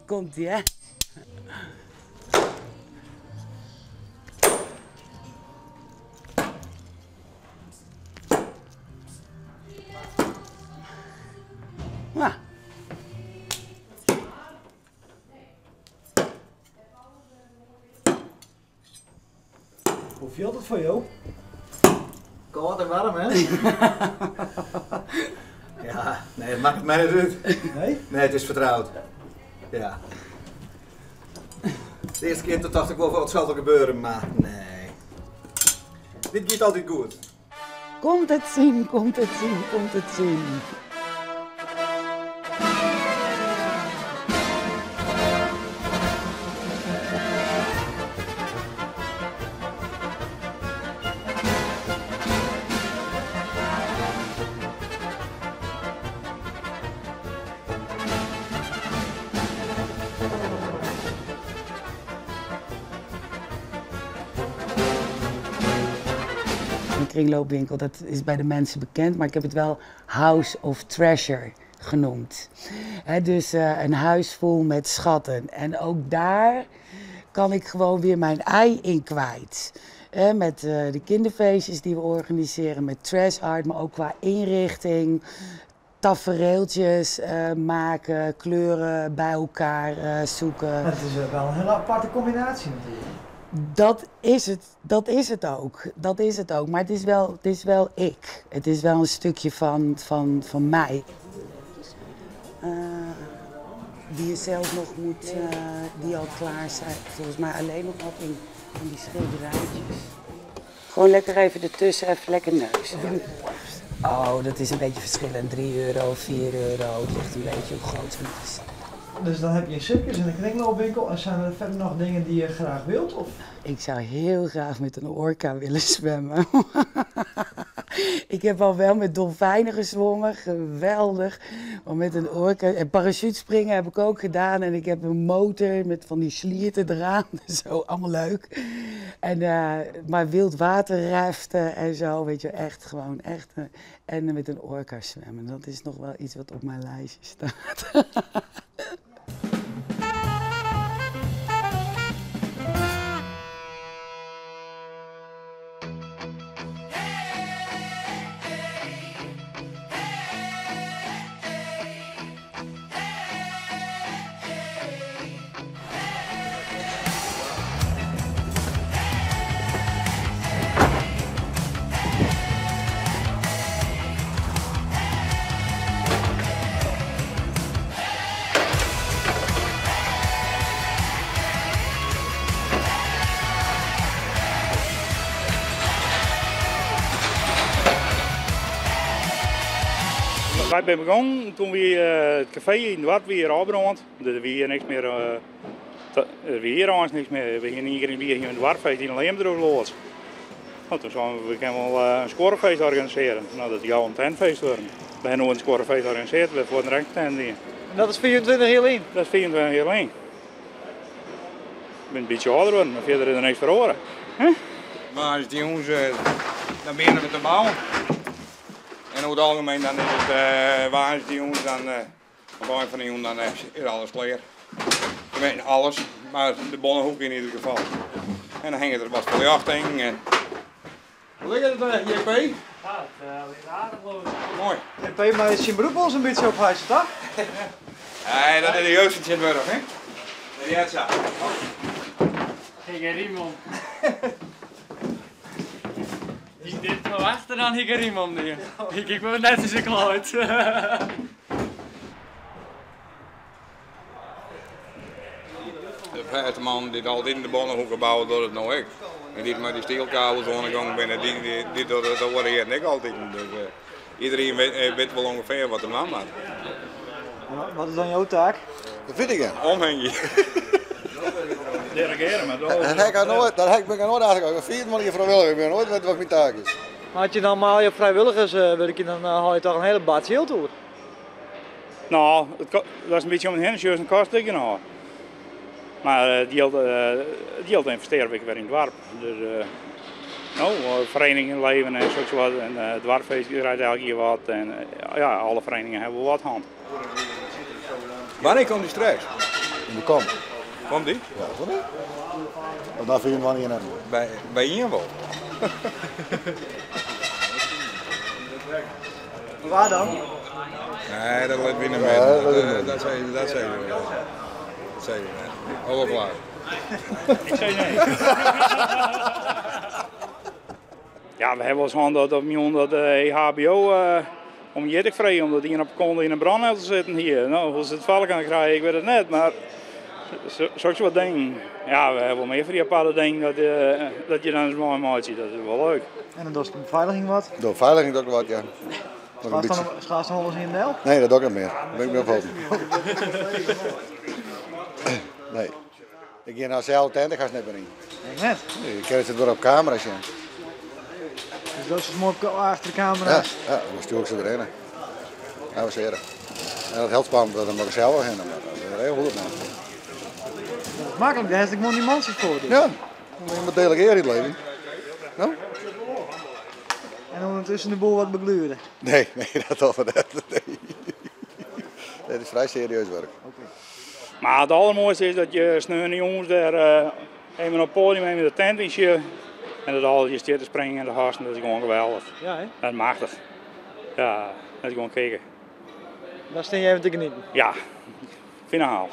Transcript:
Komt ie, hè? Nou. Hoe fielt it foar jo? Kâld en waarm, hè? Ja, nee, it makket my net út. Nee? Nee, it is fertroud. Ja. De earste kear tocht ik wol, wat sil der gebeure, mar nee. Dit giet altyd goed. Komt it sin, komt it sin, komt it sin. Een kringloopwinkel, dat is bij de mensen bekend, maar ik heb het wel House of Treasure genoemd. dus eh, een huis vol met schatten. En ook daar kan ik gewoon weer mijn ei in kwijt. met eh, de kinderfeestjes die we organiseren, met trash art, maar ook qua inrichting. Tafereeltjes eh, maken, kleuren bij elkaar zoeken. Het is wel een hele aparte combinatie natuurlijk. Dat is het, dat is het ook. Dat is het ook. Maar het is wel ik. Het is wel een stukje van, van mij. Uh, die je zelf nog moet, uh, die al klaar zijn. Volgens mij alleen nog wat in van die schilderijtjes. Gewoon lekker even ertussen, even lekker neuzen. Oh, dat is een beetje verschillend. 3 euro, 4 euro. Het ligt een beetje hoe groot het is. Dus dan heb je een circus en een kringloopwinkel. En zijn er verder nog dingen die je graag wilt? Of? Ik zou heel graag met een orka willen zwemmen. ik heb al wel met dolfijnen gezwommen, geweldig. Maar met een orka. En parachutespringen heb ik ook gedaan. En ik heb een motor met van die slierten eraan. Zo, allemaal leuk. En, uh, maar wildwaterraften en zo, weet je, echt gewoon echt. Uh, en met een orka zwemmen, dat is nog wel iets wat op mijn lijstje staat. Wy binne begûn toen wie it kafee yn it doarp wie ôfbrând. Der wie niks mear, der wie hjir eins niks mear. We hiene ien kear yn it jier in doarpfeest yn de Leambedriuwsloads. No, toen seinen we, we kinne wol in skuorrefeest organisearje. No, dat is gau in tentfeest wurden. We hawwe noait in skuorrefeest organisearre, we hawwe fuort in tent dien. En dat is 24 jier lyn? Dat is 24 jier lyn. Ik bin in bytsje âlder wurden, mar fierder is der niks feroare. Woansdeitejûns dan binne we te bouwen. En oer it algemien dan is it woansdeitejûns dan op ein fan de jûn dan is alles klear. Tenminste alles, mar de Bonnehoek yn ieder gefal. En dan hinget der wat ferljochting en. Hoe liket it der, JP? Ja, it lit aardich leuk. Moai. JP mei syn broek wolris in bytsje ophijse, toch? Nee, dat is de jeugd fan tsjintwurdich, hè? Dat heart sa. Hie ik riem om. Hie ik dit ferwachte, dan hie ik in riem om dien. Hie ik wol net sa klaaid. De fêste mannen dy't altyd yn de Bonnehoeke bouwe, dogge it no ek. En dy't mei dy stielkabels oan de gong binne, dy dogge it oare jierren ek altyd. Dus iedereen wit wol ûngefear wat er dwaan moat. Wat is dan jo taak? Dat wit ik net. Omhingje. Dirigeare mar. Dat ha ik noait, dat ha ik bin ik noait achter kaam. Ik bin fiif jier frijwilliger, ik bin noait wit wat myn taak is. Mar as je dan mei al je frijwilligers wurkje, dan hâlde je toch in hiele bats jild oer? No, dat is in bytsje om en hinne, sjochst in kost ek genôch. Mar it jild, it jild ynvestearje we ek wer yn it doarp. Dus no, ferieningsleven en soks wat en it doarpfeest krijt elk jier wat en ja, alle ferieningen hawwe wol wat hân. Wannear komt dy straks? Yn de kom. Komt dy? Ja, komt dy? Of dan fyn je hem ien net. By, by ien wol. Waar dan? Nee, dat lit wy net Nee, dat lit witte. Dat sei dat sei we net. Dat sei we net. Oh, wel klaar. Ik sei nee. Ja, we hawwe wolris hân dat op jûn dat de EHBO eh, om jittik frege omdat ien op kont yn in brânnetel sitten hie. No, hoe se it foar elkoar krije, ik wit it net, mar soks wat dingen. Ja, we hawwe wol mear fan dy aparte dingen dat, eh, dat je dan ris meimeitsje. Dat is wol leuk. En dan dochst de befeiliging wat? De befeiliging doe ik wat, ja. Nog een beetje. Schaast dan alles in del? Nee, dat doe ik net mear. Daar bin ik mei opholden. Nee. Ik gean nei sels tent, ik ha se net mear yn. Nee, net? Nee, ik kin it wer op kamera sjen. Dus dat is moai achter de camera? Ja, ja, dan stjoer ik se derhinne. Ja, we searen. En dat helpt spannend, dan moet ik zelf wel heen. Maar dat is heel goed, man. Dat is maklik, dêr hast ek gewoan dy mantsjes foar. Dus. Ja, je moet delegeren in het leven. No? En ondertussen de boel wat begluren? Nee, nee, dat toch net. Nee. Het is vrij serieus werk. Maar het allermooiste is dat je sneonejûns dêr eh, even op het podium even de tent yn sjocht. En dat al je stiet te springen en de gasten, dat is gewoan geweldich. Ja, hè? Dat is machtich. Ja, dat is gewoan kicken. Daar sta je even te genieten. Ja, finaal.